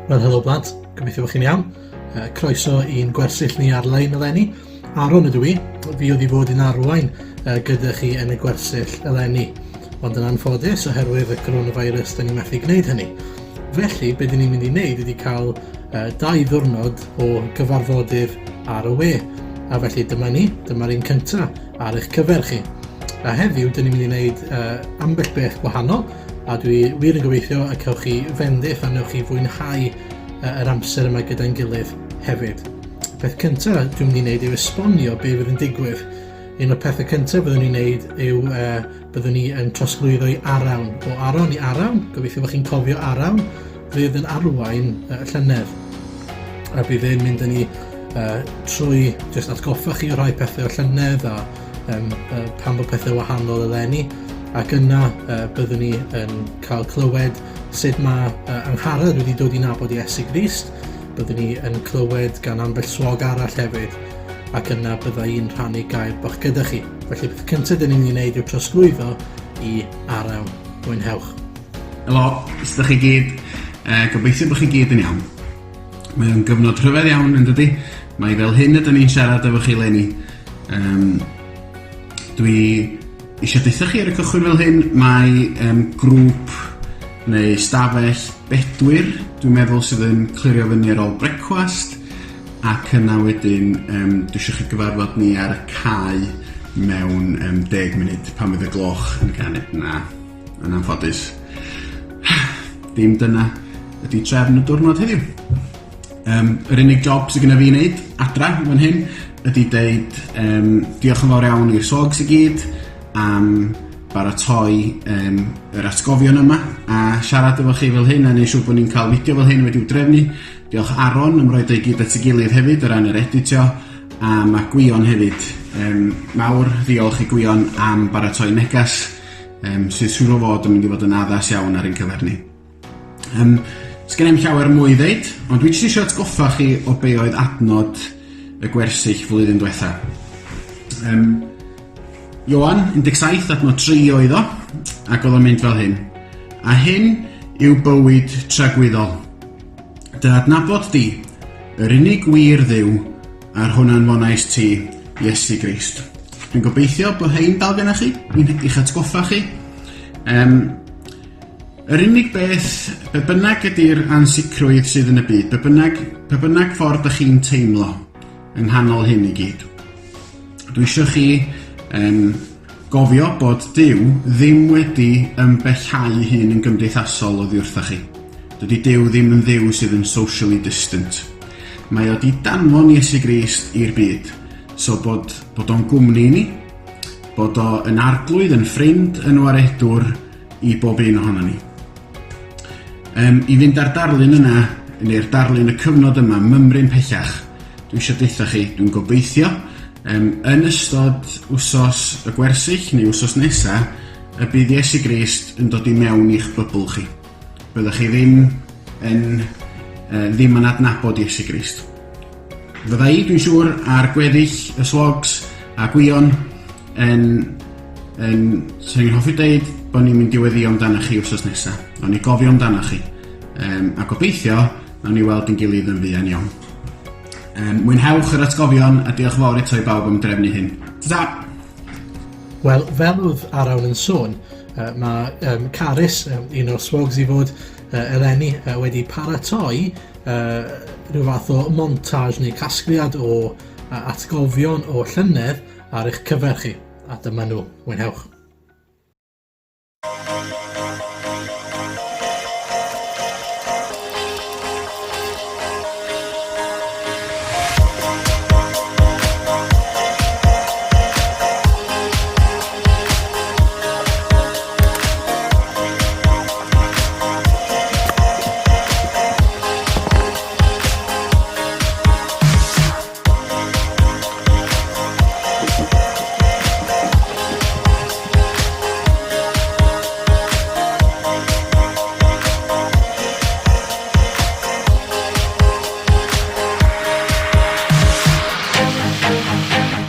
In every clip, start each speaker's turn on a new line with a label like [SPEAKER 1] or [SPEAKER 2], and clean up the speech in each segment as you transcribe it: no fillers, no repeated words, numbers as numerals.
[SPEAKER 1] Wel, helo blant, gobeithio bod chi'n iawn. Uh, croeso i'n gwersyll ni ar-lein eleni. Aaron ydw i, fi oedd i fod yn arwain uh, gyda chi yn y gwersyll eleni. Ond yn anffodus, oherwydd y coronavirus, da ni methu gwneud hynny. Felly, be dyn ni'n mynd i wneud ydy cael uh, dau ddwrnod o gyfarfodydd ar y we. A felly dyma ni, dyma'r un cyntaf ar eich cyfer chi. A heddiw, dyn ni'n mynd i wneud uh, ambell beth gwahanol, a dwi wir yn gobeithio y cewch chi fendith a newch chi fwynhau yr amser yma gyda'n gilydd hefyd. Y peth cyntaf dwi'n mynd i wneud yw esbonio be fydd yn digwydd. Un o'r pethau cyntaf byddwn ni'n wneud yw uh, byddwn ni yn trosglwyddo i Arawn. O Aron i Arawn, gobeithio bod chi'n cofio Arawn, fydd yn arwain uh, llynedd. A bydd e'n mynd â ni uh, trwy jyst atgoffa chi o rhai pethau o llynedd a um, uh, pam bod pethau wahanol eleni. Ac yna uh, byddwn ni yn cael clywed sut mae uh, Angharad wedi dod i nabod Iesu Grist. Byddwn ni yn clywed gan ambell swog arall hefyd ac yna bydda i'n rhannu gair bach gyda chi. Felly peth cyntaf dyn ni'n mynd i wneud yw trosglwyddo i Arawn. Mwynhewch.
[SPEAKER 2] Helo, sut 'dach chi gyd? Yy gobeithio bo' chi gyd yn iawn. Mae o'n gyfnod rhyfedd iawn yn dydi? Mae fel hyn ydyn ni'n siarad efo chi leni. Yym dwi eisiau deutha chi ar y cychwyn fel hyn, mae yym grŵp neu stafell bedwyr dwi'n meddwl sydd yn clirio fyny ar ôl brecwast ac yna wedyn yym dwi eisiau chi gyfarfod ni ar y cae mewn yym deg munud pan fydd y gloch yn canu. Na. Yn anffodus. Dim dyna ydy trefn y diwrnod heddiw. Um, yr unig job sydd genna fi i wneud adra fan hyn ydy deud um, diolch yn fawr iawn i'r sogs i gyd am baratoi um, yr atgofion yma a siarad efo chi fel hyn a neud siŵr bod ni'n cael fideo fel hyn wedi'w drefnu. Diolch Aaron am roed o'i gyd at ei gilydd hefyd o ran yr editio a mae Gwion hefyd. Um, mawr ddiolch i Gwion am baratoi negas um, sydd siŵr o fod yn mynd i fod yn addas iawn ar ein cyfer ni. Um, Sgen i'm llawer mwy i ddeud, ond dwi jyst eisiau atgoffa chi o be oedd adnod y gwersyll flwyddyn diwetha. Um, Ioan 17, adnod 3 oedd o, ac oedd o'n mynd fel hyn. A hyn yw bywyd tragwyddol. Dy adnabod di, yr unig wir Dduw, a'r hwn anfonais ti, Iesu Grist. Dwi'n gobeithio bod hein dal gennych chi, i'ch atgoffa chi. Um, yr unig beth, be bynnag ydy'r ansicrwydd sydd yn y byd, be bynnag, be bynnag ffordd ydych chi'n teimlo yng nghanol hyn i gyd, dwi eisiau chi um, gofio bod Duw ddim wedi ymbellhau hun yn gymdeithasol oddi wrthoch chi. Dydy Duw ddim yn Dduw sydd yn socially distant. Mae o 'di danfon Iesu Grist i'r byd, so bod, bod o'n gwmni i ni, bod o yn arglwydd, yn ffrind, yn waredwr i bob un ohono ni. Um, I fynd â'r darlun yna, neu'r darlun y cyfnod yma, mymryn pellach, dwi eisiau deutha chi, dwi'n gobeithio, um, yn ystod wsos y gwersyll neu wsos nesa, y bydd Iesu Grist yn dod i mewn i'ch bybl chi. Byddwch chi ddim yn, uh, ddim yn adnabod Iesu Grist. Fydda i, dwi'n siŵr, a'r gweddill y swogs a Gwion yn, yn swn i'n hoffi deud bod ni'n mynd i weddio amdano chi wrthos nesaf. Nawn ni gofio amdano chi. Um, a gobeithio, nawn ni weld yn gilydd yn fuan iawn. Um, mwynhewch yr atgofion a diolch yn fawr eto i bawb am drefnu hyn. Ta-ta!
[SPEAKER 1] Wel, fel oedd Arawn yn sôn, uh, mae um, Carys, um, un o'r swogs i fod uh, eleni, uh, wedi paratoi uh, rhyw fath o montage neu casgliad o uh, atgofion o llynedd ar eich cyfer chi. A dyma nhw. Mwynhewch.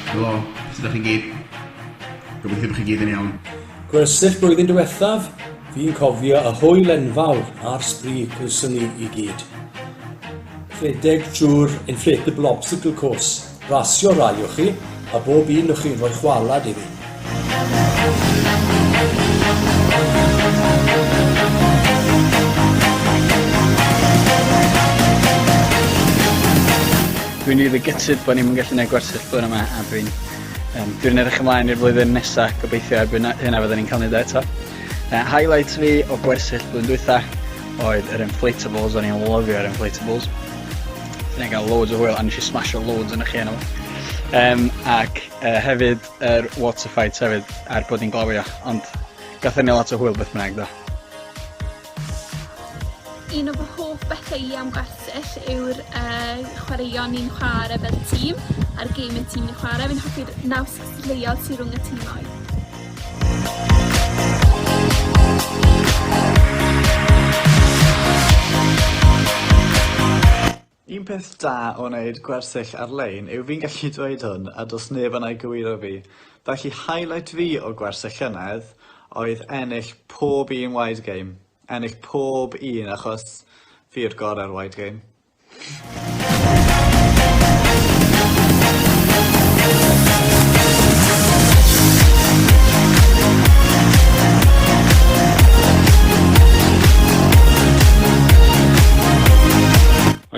[SPEAKER 2] Helo, sut ydych chi gyd? Gobeithio bod chi gyd yn iawn.
[SPEAKER 3] Gwersyll blwyddyn diwethaf, fi'n cofio y hwyl enfawr a'r sbri cawson ni i gyd. Rhedeg trwy'r inflatable obstacle course, rasio rai o chi, a bob un o chi'n rhoi chwalad i fi.
[SPEAKER 4] Dwi'n rili gutted bo' ni'm yn gallu neud gwersyll blwyddyn yma a dwi'n yym dwi'n edrych ymlaen i'r flwyddyn nesa gobeithio erbyn hynna fydden ni'n ca'l neud o eto. Yy highlight fi o gwersyll blwyddyn dwytha oedd yr inflatables, o'n i'n lyfio'r inflatables. Nathon ni gael loads o hwyl a nes i smasho loads yn y chi arno fo. Yym ac yy hefyd yr water fight hefyd er bod hi'n glawio ond gathon ni lot o hwyl beth bynnag do?
[SPEAKER 5] Un o fy hoff bethe i am gwersyll yw'r yy chwaraeon ni'n chware fel tîm a'r geme tîm ni'n chware. Fi'n hoffi'r naws cystadleuol sy rwng y timoedd.
[SPEAKER 6] Un peth da o wneud gwersyll ar-lein yw fi'n gallu dweud hwn a does neb yna i gywiro fi. Felly highlight fi o gwersyll llynedd oedd ennill pob un wide game. Ennill pob un achos fi yw'r gorau ar wide game.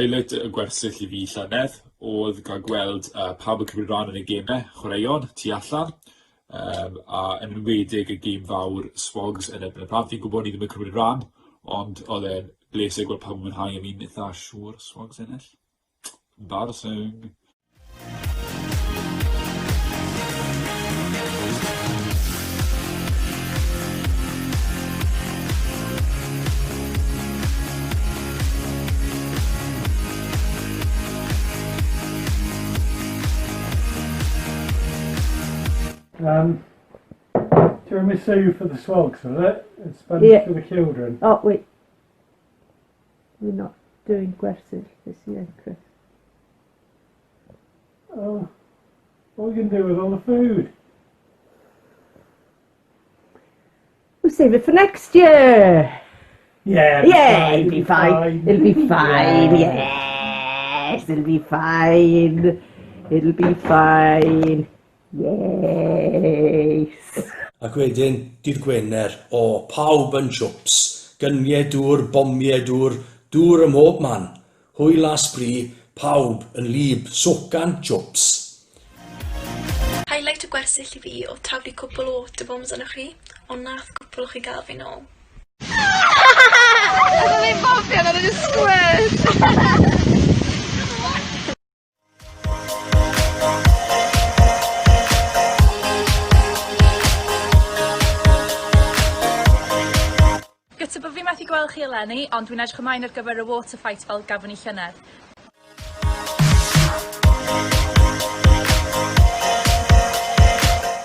[SPEAKER 7] Highlight y gwersyll i fi llynedd oedd cael gweld yy pawb yn cymryd rhan yn y geme chwaraeon tu allan yym a yn enwedig y gêm fawr Swogs yn erbyn y plant. Fi'n gwybod ni ddim yn cymryd rhan ond oedd e'n bleser gweld pawb yn mwynhau a fi'n itha siŵr Swogs ennill. Embarrassing.
[SPEAKER 8] Um, tiramisu for the swogs, was it? And sponge
[SPEAKER 9] Yeah.
[SPEAKER 8] for the children.
[SPEAKER 9] Oh, wait. We're not doing gwersyll this year, Chris.
[SPEAKER 8] Oh, what are we going to do with all the food?
[SPEAKER 9] We'll save it for next year.
[SPEAKER 8] Yeah, it'll be
[SPEAKER 9] Yeah,
[SPEAKER 8] fine,
[SPEAKER 9] it'll be fine. It'll be fine. Yes, it'll be fine. It'll be fine. Yes.
[SPEAKER 3] Ac wedyn, dydd Gwener, o, pawb yn chwps, gyniau dŵr, bomiau dŵr, dŵr ym mhob man. Hwyl a sbri, pawb yn wlyb, socan chwps.
[SPEAKER 5] Highlight y gwersyll i fi odd taflu cwpwl o water bombs arnoch chi, ond nath cwpwl o chi ga'l fi nôl.
[SPEAKER 10] Nath o ddim bobio nath o jyst squirt.
[SPEAKER 11] Gyda bo fi methu gweld chi eleni, ond dwi'n edrych ymlaen ar gyfer y water fight fel gafon ni llynedd.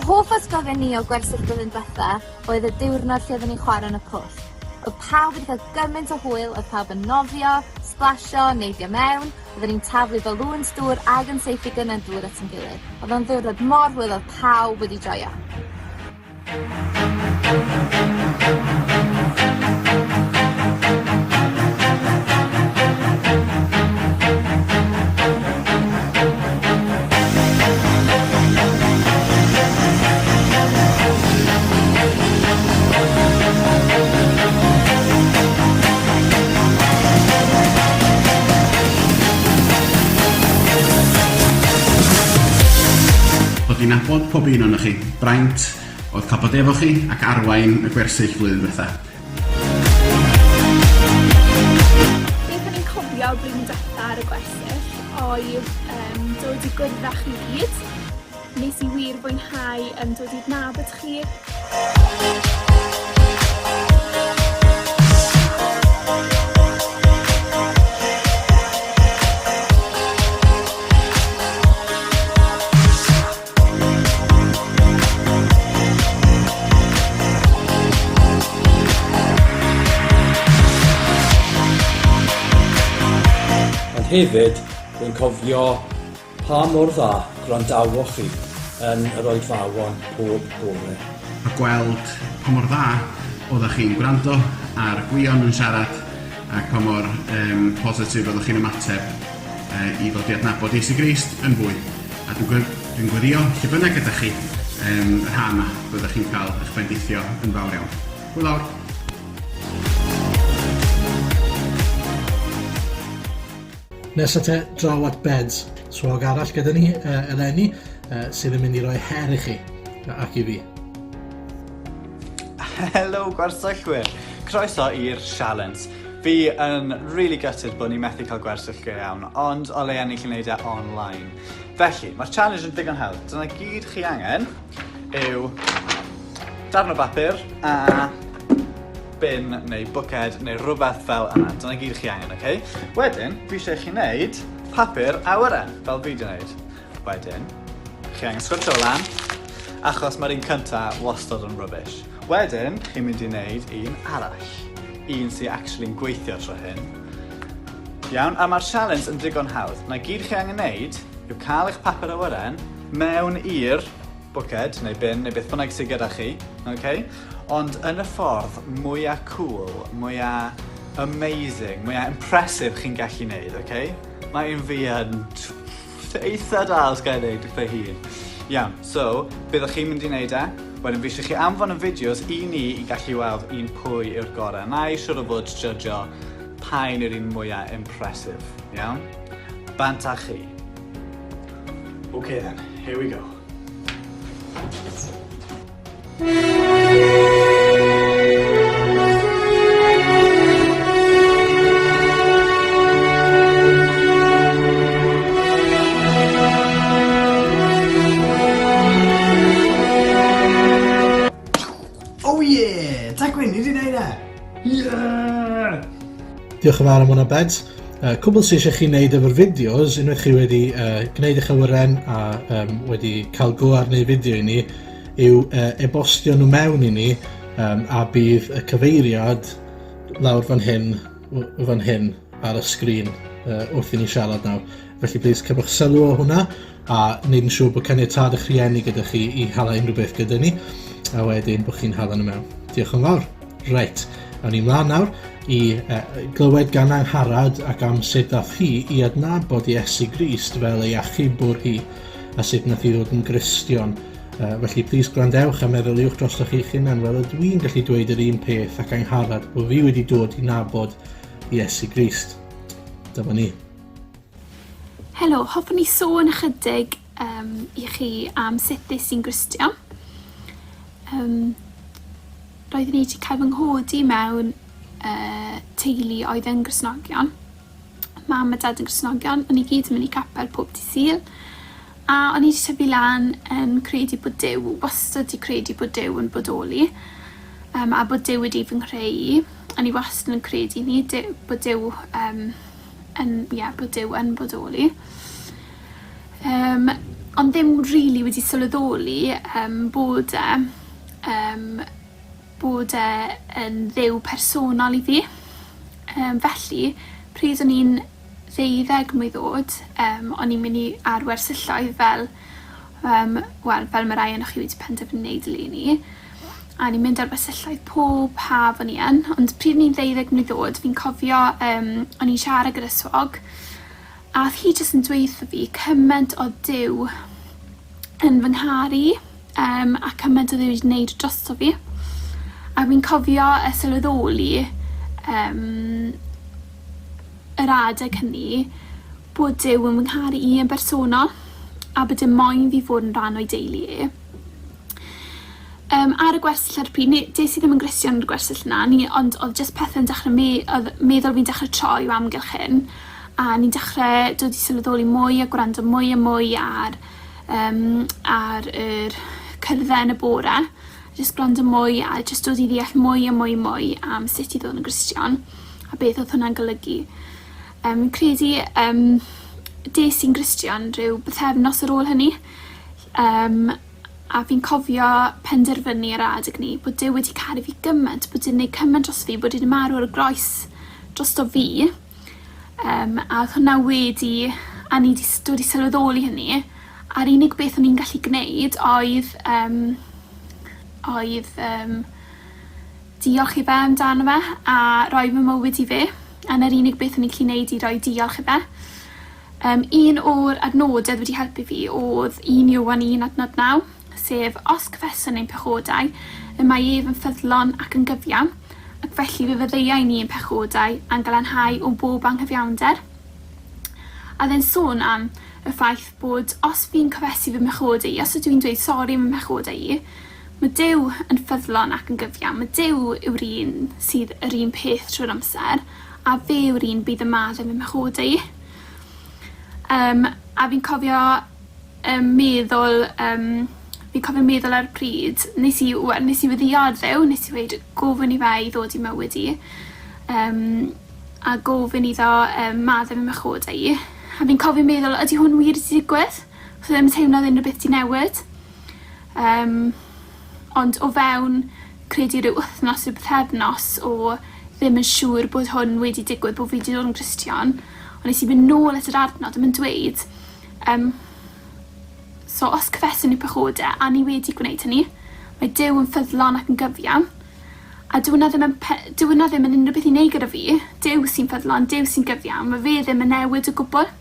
[SPEAKER 12] Hoff atgofion ni o gwersyll blwyddyn dwetha oedd y diwrnod lle oedden ni'n chwarae yn y pwll. Oedd pawb wedi cael gymaint o hwyl, oedd pawb yn nofio, sblasio, neidio mewn, oedden ni'n taflu balŵns dŵr ag yn saethu gynnau dŵr at ein gilydd. Oedd o'n ddiwrnod mor hwyl, oedd pawb wedi joio.
[SPEAKER 2] Dod i nabod pob un ohonoch chi. Braint oedd cael bod efo chi ac arwain y gwersyll flwyddyn ddiwetha.
[SPEAKER 5] Beth o'n i'n cofio blwyddyn dwetha ar y gwersyll oedd yym dod i gwrdd â chi gyd. Nes i wir fwynhau yym dod i adnabod chi.
[SPEAKER 3] Ond hefyd, rwy'n cofio pa mor dda gwrandawoch chi yn yr oedfaon pob bore.
[SPEAKER 2] A gweld pa mor dda oeddech chi'n gwrando ar Gwion yn siarad. ac pa mor um, positif oeddech chi'n ymateb uh, i ddod i adnabod Iesu Grist yn fwy. A dwi'n gwe dwi gweddio, lle bynnag ydych chi, um, yr ha yma, byddwch chi'n cael eich bendithio yn fawr iawn. Hwyl awr!
[SPEAKER 1] Nesa te, draw at Beds, swog arall gyda ni uh, eleni, uh, sydd yn mynd i roi her i chi ac i fi.
[SPEAKER 6] Helo gwersyllwyr! Croeso i'r sialens. Fi yn really gutted bod ni methu cael gwersyll go iawn, ond o leia ni'n gallu neud e online. Felly, mae'r challenge yn digon hawdd. Dyna gyd chi angen yw darn o bapur a bin neu bwced neu rhywbeth fel yna. Dyna gyd chi angen, oce? Okay? Wedyn, fi eisiau chi wneud papur awyren, fel fi wedi wneud. Wedyn, chi angen sgwrsio lan, achos mae'r un cynta wastad yn rubbish. Wedyn, chi'n mynd i wneud un arall. Un sy'n actually'n gweithio tro hyn. Iawn, a mae'r challenge yn digon hawdd. Na gyd chi angen wneud yw cael eich papur awyren mewn i'r bwced neu bin neu beth bynnag sydd gyda chi, okay? Ond yn y ffordd mwya cool, mwya amazing, mwya impressive chi'n gallu neud, okay? Mae un fi yn eitha da os gael ei dweud wrtho hun. Iawn, so, byddwch chi'n mynd i wneud e, wedyn fi eisiau chi anfon y fideos i ni i gallu weld un pwy yw'r gorau. Na i siwr o fod judgeio pa un yw'r un mwyaf impressive, iawn? Bant â chi. Okay then, here we go. Oh yeah! Tecwyn, ni 'di neud e! Yeah!
[SPEAKER 1] Diolch yn fawr am hwnna, Beds. Uh, cwbl sydd eisiau chi wneud efo'r fideos, unwaith chi wedi uh, gwneud eich awyren a um, wedi cael go ar neu fideo i ni, yw uh, e-bostio nhw mewn i ni um, a bydd y cyfeiriad lawr fan hyn, fan hyn ar y sgrin uh, wrth i ni siarad nawr. Felly plis cymrwch sylw o hwnna a wneud yn siŵr bod caniatâd eich rhieni gyda chi i hala unrhyw beth gyda ni a wedyn bod chi'n hala nhw mewn. Diolch yn fawr. Reit, awn ni mlaen nawr i uh, glywed gan Angharad ac am sut ddath hi i adnabod Iesu Grist fel ei achubwr hi a sut nath hi ddod yn Gristion. Uh, felly, plis gwrandewch a meddyliwch drosoch chi'ch hunan fel ydw i'n gallu dweud yr un peth ac Angharad bod fi wedi dod i nabod Iesu Grist. Dyma ni.
[SPEAKER 5] Helo, hoffwn i sôn ychydig um, i chi am sut ddes i'n Gristion. Um, roeddwn i wedi cael fy nghodi mewn uh, teulu oedd yn Gristnogion. Mam a dad yn Gristnogion, o'n i gyd yn mynd i capel pob dydd Sul. A o'n i 'di tyfu lan yn credu bod Duw, wastad 'di credu bod Duw yn bodoli yym a bod Duw wedi fy nghreu i. O'n i wastad yn credu 'ny Duw bod Duw yym yn ie bod Duw yn bodoli. Yym ond ddim rili wedi sylweddoli yym bod e yym bod e yn Dduw personol i fi. Yym felly pryd o'n i'n ddeuddeg mlwydd o'd yym o'n i'n myn' i ar wersylloedd fel yym wel fel ma' rai onoch chi wedi penderfynu neud eleni. A o'n i'n mynd ar wersylloedd pob haf o'n i yn ond pryd o'n i'n ddeuddeg mlwydd o'd fi'n cofio yym o'n i'n siarad gyda swog a o'dd hi jyst yn dweutho fi cyment odd Duw yn fy ngharu i yym a cyment odd e wedi neud drosto fi. A fi'n cofio y sylweddoli yym yr adeg hynny bod Duw yn fy ngharu i yn bersonol a bod e moyn fi fod yn rhan o'i deulu e. Yym ar y gwersyll ar y pryd ne- des i ddim yn Gristion ar y gwersyll 'na o'n i ond odd jyst pethe'n dechre me- odd meddwl fi'n dechre troi o amgylch hyn a o'n i'n dechre dod i sylweddoli mwy a gwrando mwy a mwy ar yym ar yr cyrdde yn y bore. Jyst gwrando mwy a jyst dod i ddeall mwy a mwy a mwy am sut i ddod yn Gristion a beth odd hwnna'n golygu. Yym fi'n credu yym des i'n Gristion rhyw bythefnos ar ôl hynny. Yym a fi'n cofio penderfynu ar adeg 'ny bod Duw wedi caru fi gyment bod 'di neud cyment dros fi bod e 'di marw ar y groes drosto fi. Yym a odd hwnna wedi a o'n i 'di s- dod i sylweddoli hynny a'r unig beth o'n i'n gallu gneud oedd yym oedd yym diolch i fe amdano fe a roi fy mywyd i fe. A 'na'r unig beth o'n i'n gallu neud i roi diolch i fe. Yym un o'r adnode odd wedi helpu fi odd un Ioan un adnod naw, sef os cyffeswn ein pechodau, y mae ef yn ffyddlon ac yn gyfiawn, ac felly fe faddeuai ni ein pechodau a'n glanhau o bob anghyfiawnder. A o'dd e'n sôn am y ffaith bod os fi'n cyffesu fy mhechodau i, os ydw i'n dweud sori am fy mhechodau i, mae Duw yn ffyddlon ac yn gyfiawn. Mae Duw yw'r un sydd yr un peth trwy'r amser, a fe yw'r un bydd yn maddau fy mhechodau i. Yym, a fi'n cofio yym meddwl yym fi'n cofio meddwl ar y pryd nes i we- nes i weddïo ar Dduw nes i weud gofyn i fe i ddod i mywyd i yym a gofyn iddo yym madde fy mhechodau i. A fi'n cofio meddwl ydi hwn wir 'di digwydd? Achos ddim yn teimlo odd unryw beth 'di newid. Yym ond o fewn credu ryw wythnos ne' pythefnos o ddim yn siŵr bod hwn wedi digwydd bo' fi 'di dod yn Gristion on' nes i fynd nôl at yr adnod a ma'n dweud yym so os cyffeswn ni pechode a ni wedi gwneud hynny mae Duw yn ffyddlon ac yn gyfiawn a dyw wnna ddim yn pe- dyw wnna ddim yn unryw beth i neud gyda fi. Duw sy'n ffyddlon Duw sy'n gyfiawn ma' fe ddim yn newid o gwbwl.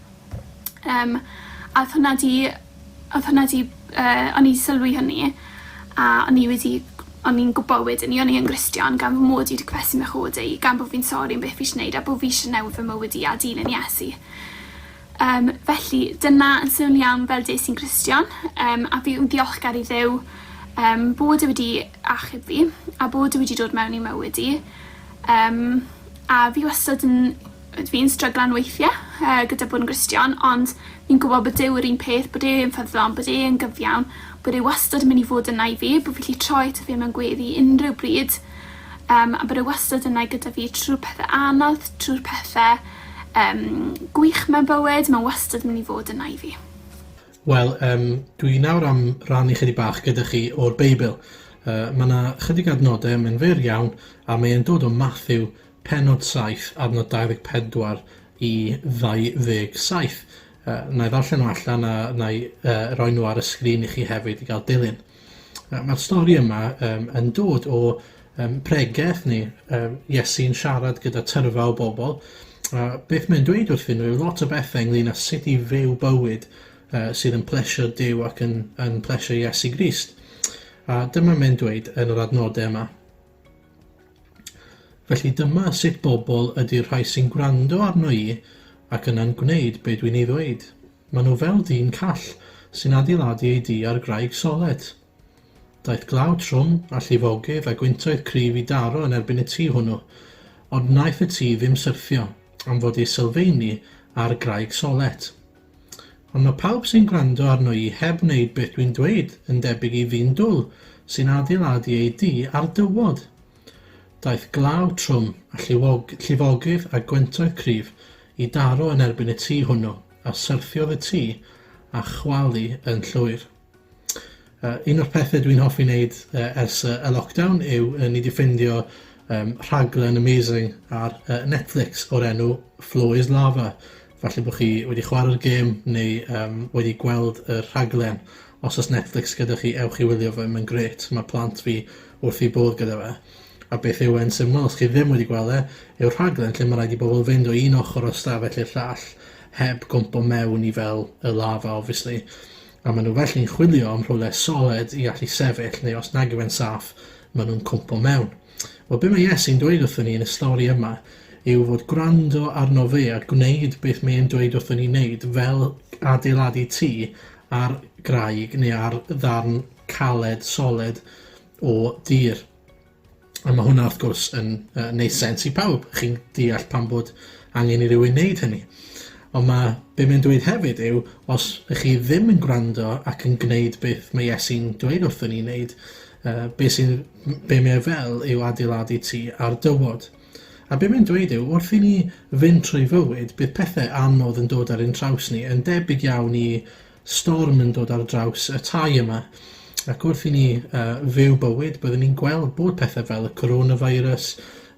[SPEAKER 5] Yym a odd hwnna 'di odd hwnna 'di yy o'n i sylwi hynny a o'n i wedi o'n i'n gwbo wedyn 'ny o'n i yn Gristion gan fy mod i 'di cyffesu mhechode i gan bo' fi'n sori am beth fi 'sie neud a bo' fi isie newid fy mywyd i a dilyn Iesu. Yym felly dyna yn syml iawn fel des i'n Gristion yym a fi yn ddiolchgar i Dduw yym bod e wedi achub fi a bod e wedi dod mewn i mywyd i. Yym a fi wastad yn fi'n stryglan weithie yy gyda bod yn Gristion ond fi'n gwbod bod Duw yr un peth bod e yn ffyddlon bod e yn gyfiawn bod e wastad yn myn' i fod yna i fi bo' fi 'llu troi ato fe mewn gweddi unryw bryd yym a bod e wastad yna gyda fi trw'r pethe anodd trw'r pethe yym gwych mewn bywyd ma' wastad myn' i fod yna i fi.
[SPEAKER 1] Wel yym dwi nawr am rannu chydig bach gyda chi o'r Beibl. Yy ma' 'na chydig adnode mae'n fyr iawn a mae e'n dod o Mathew Pennod 7, adnod 24 i 27. Yy, wna i ddarllen nhw allan a wna i yy, roi nhw ar y sgrin i chi hefyd i gael dilyn. Yy, Mae'r stori yma um, yn dod o um, pregeth neu um, Iesu'n siarad gyda tyrfa o bobl. A beth mae'n dweud wrthyn nhw yw lot o bethau ynglyn â sut i fyw bywyd uh, sydd yn plesio Duw ac yn, yn plesio Iesu Grist. A dyma mae'n dweud yn yr adnodau yma. Felly dyma sut bobl ydy'r rhai sy'n gwrando arno i ac yna'n gwneud be dwi'n ei ddweud. Maen nhw fel dyn call sy'n adeiladu ei dŷ ar graig solet. Daeth glaw trwm a llifogydd a gwyntoedd cryf i daro yn erbyn y tŷ hwnnw, ond wnaeth y tŷ ddim syrthio, am fod ei sylfeini ar graig solet. Ond mae pawb sy'n gwrando arno i heb wneud beth dwi'n dweud yn debyg i ddyn dwl sy'n adeiladu ei dŷ ar dywod. Daeth glaw trwm a lliwog, llifogydd a gwyntoedd cryf i daro yn erbyn y tŷ hwnnw, a syrthiodd y tŷ a chwalu yn llwyr. Uh, un o'r pethau dwi'n hoffi wneud uh, ers uh, y lockdown yw uh, ni wedi ffindio um, rhaglen amazing ar uh, Netflix o'r enw Floor is Lava. Falle bod chi wedi chwarae'r gêm neu um, wedi gweld y rhaglen. Os oes Netflix gyda chi, ewch i wylio fe, mae'n gret. Mae plant fi wrth i bodd gyda fe. A beth yw e'n syml, os chi ddim wedi gweld e, yw'r rhaglen lle mae rhaid i bobl fynd o un ochr o'r stafell i'r llall heb gwmpo mewn i fel y lava, obviously. A maen nhw felly'n chwilio am rhywle soled i allu sefyll, neu os nag yw e'n saff, maen nhw'n cwmpo mewn. Wel, be mae Iesu'n dweud wrthon ni yn y stori yma yw fod gwrando arno fe a gwneud beth mae e'n dweud wrthon ni wneud, fel adeiladu tŷ ar graig neu ar ddarn caled, soled o dir. A mae hwnna wrth gwrs yn uh, neud sens i pawb. Chi'n deall pam bod angen i rywun wneud hynny. Ond mae be mae'n dweud hefyd yw, os ych chi ddim yn gwrando ac yn gwneud beth mae Iesu'n dweud wrthyn ni wneud, uh, be, sy'n, be mae e fel yw adeiladu tŷ ar dywod. A be mae'n dweud yw, wrth i ni fynd trwy fywyd, bydd pethau anodd yn dod ar ein traws ni, yn debyg iawn i storm yn dod ar draws y tai yma. Ac wrth i ni uh, fyw bywyd, byddwn ni'n gweld bod pethau fel y coronavirus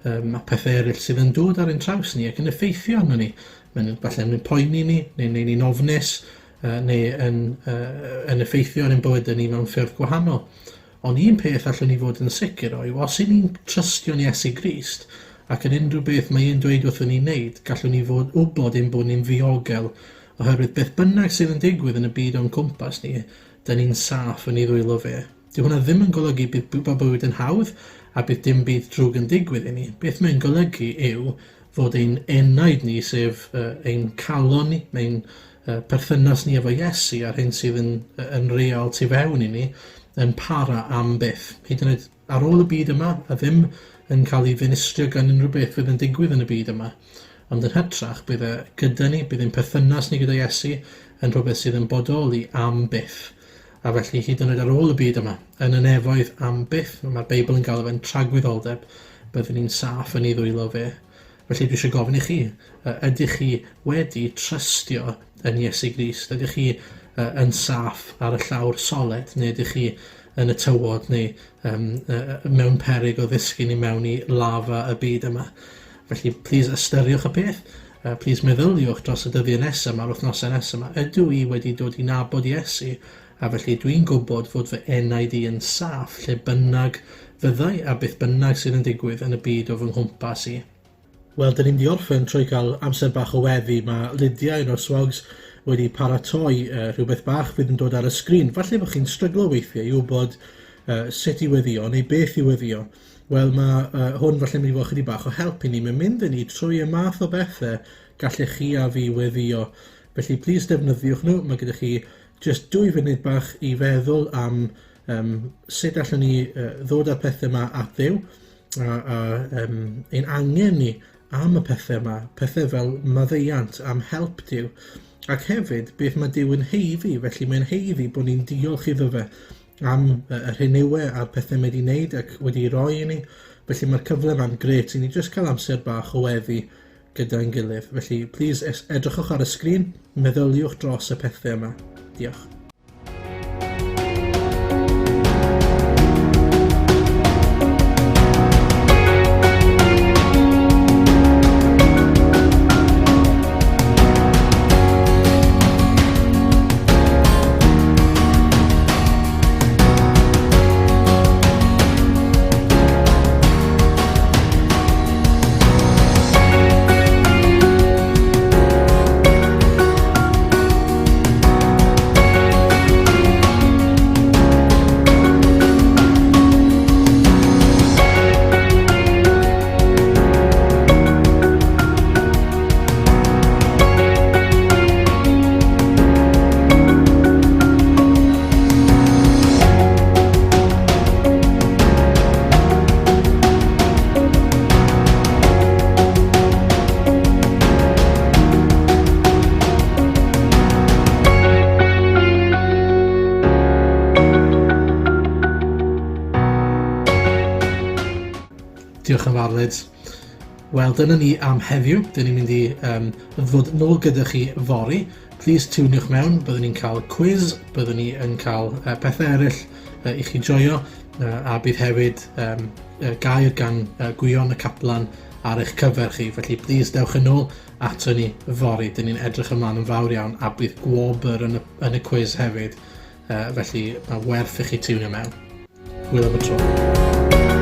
[SPEAKER 1] um, a pethau eraill sydd yn dod ar ein traws ni ac yn effeithio arno ni. Mae'n falle yn poeni ni, neu'n neud ni'n ofnus, uh, neu yn, uh, yn effeithio ar ein bywydau ni mewn ffyrdd gwahanol. Ond un peth allwn ni fod yn sicr o yw os y'n ni'n trystio'n Iesu Grist Ac yn unrhyw beth mae e'n dweud wrthon ni wneud, gallwn ni fod wybod ein bod ni'n ddiogel, oherwydd beth bynnag sydd yn digwydd yn y byd o'n cwmpas ni, 'da ni'n saff yn ei ddwylo fe. Dyw hwnna ddim yn golygu bydd bod bywyd yn hawdd a bydd dim byd drwg yn digwydd i ni. Beth mae'n golygu yw fod ein enaid ni, sef ein calon ni, ein perthynas ni efo Iesu a'r hyn sydd yn, yn real tu fewn i ni, yn para am byth. Hyd yn oed ar ôl y byd yma, a ddim yn cael ei ddinistrio gan unrhyw beth fydd yn digwydd yn y byd yma. Ond yn hytrach, bydd e gyda ni, bydd ein perthynas ni gyda Iesu yn rhywbeth sydd yn bodoli am byth. A felly, hyd yn oed ar ôl y byd yma, yn y nefoedd am byth, mae'r Beibl yn galw fe'n tragwyddoldeb, byddwn ni'n saff yn ei ddwylo fe. Felly dwi eisiau gofyn i chi, ydych chi wedi trystio yn Iesu Grist? Ydych chi yn saff ar y llawr soled neu ydych chi yn y tywod neu um, mewn peryg o ddisgyn i mewn i lafa y byd yma? Felly, please ystyriwch y peth. Please meddyliwch dros y dyddiau nesaf yma, yr wythnosau nesaf yma. Ydw i wedi dod i nabod Iesu? A felly dwi'n gwybod fod fy enaid i yn saff lle bynnag fyddai a beth bynnag sydd yn digwydd yn y byd o fy nghwmpas i. Wel, dyn ni'n mynd i orffen trwy gael amser bach o weddi. Mae Lydia, un o'r swogs, wedi paratoi uh, rhywbeth bach fydd yn dod ar y sgrin. Falle bod chi'n stryglo weithiau i wybod uh, sut i weddio neu beth i weddio. Wel, mae uh, hwn falle mynd i fod chydig bach o help i ni. Mae'n mynd â ni trwy y math o bethau gallech chi a fi weddio. Felly, plis defnyddiwch nhw. Mae gyda chi Jyst dwy funud bach i feddwl am um, sut allwn ni uh, ddod â'r pethau yma at Dduw a, a um, ein angen ni am y pethau yma, pethau fel maddeuant, am help Duw. Ac hefyd, beth mae Duw yn heiddi, felly mae'n heiddi bod ni'n diolch iddo fe am yr hyn yw e a'r pethau mae wedi wneud ac wedi roi i ni. Felly mae'r cyfle yma'n gret i ni jyst cael amser bach o weddi gyda'n gilydd. Felly, plîs edrychwch ar y sgrin, meddyliwch dros y pethau yma. Diolch. Diolch yn fawr, Lids. Wel, dyna ni am heddiw. Dyn ni'n mynd i um, ddod nôl gyda chi fory. Please tiwniwch mewn, byddwn ni'n cael cwiz, byddwn ni yn cael uh, pethau eraill uh, i chi joio, uh, a bydd hefyd um, uh, gair gan uh, Gwion y Caplan ar eich cyfer chi. Felly, please dewch yn ôl ato ni fory. Dyn ni'n edrych ymlaen yn fawr iawn, a bydd gwobr yn y, yn y cwiz hefyd. Uh, felly, mae werth i chi tiwnio mewn. Hwyl am y tro.